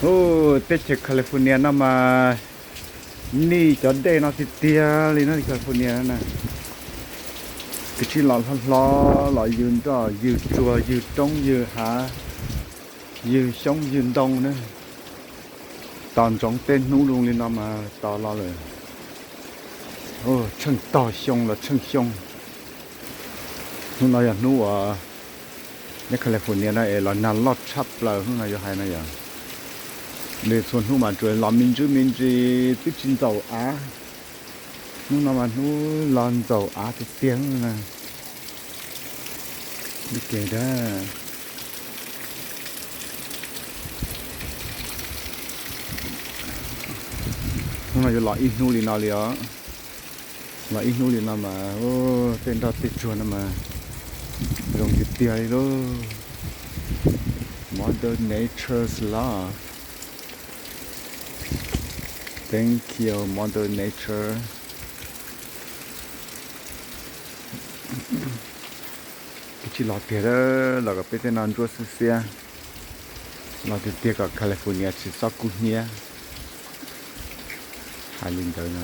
Ub, teb chaws California no mas nij cov dej no tiag tiag li na, California na. Kwv tij los hlob hlob los ywg nroj ywg tsuag ywg roob ywg hav, ywg xyoob ywg ntoo na. Tos ntsoov tej hnub zoo li no mas tos los lawm. Tsheej tog xyoo los tsheej xyoo. Hnub no yog hnub uas nyob California no es los nag loj tshaj plaws hnub no yuav hais no yog. Nws txhua hnub mas tsuas los me ntsis me ntsis twb tsis ntxaum av. Hnub no mas hnub los ntxaum av tiag tiag na. Hnub no yuav los ib hnub li no li os. Los ib hnub li no mas tej nroj tej tsuag no mas zoo tiag tiag li lauj. Mother Nature's love. Thank you, Mother Nature. Twb tsis los tiag, los kom peb tej no ntsuab xiab xiab. Los tiag tiag kom California tsis txhob kub hnyiab. Hais li ntawd no.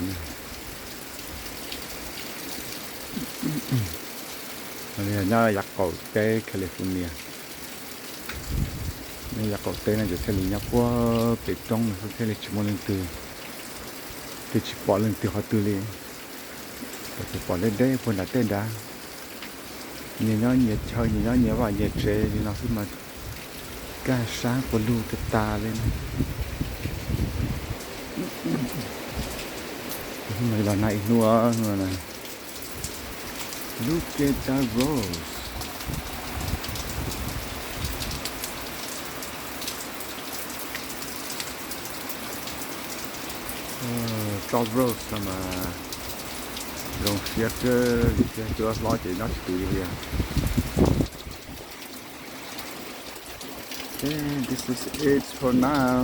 Nyob yav qaum teb California. Nyob yav qaum teb no ces thiaj li nyob puag pem roob no xwb thiaj li tsis muaj leej twg, thiaj tsis pom leej twg qhov twg li. Ces pom deb deb puag nram tej nrad. Nyias nyob nyias chaw, nyias nyob nyias vaj nyias tsev li no xwb mas kaj sab puas lug tas tas li na. Los nag ib hnub. Look at that rose. Tsob rose no mas zoo siab kawg li thiab, cua hlob ces nyob tsis tus li thiab. Okay, this is it for now.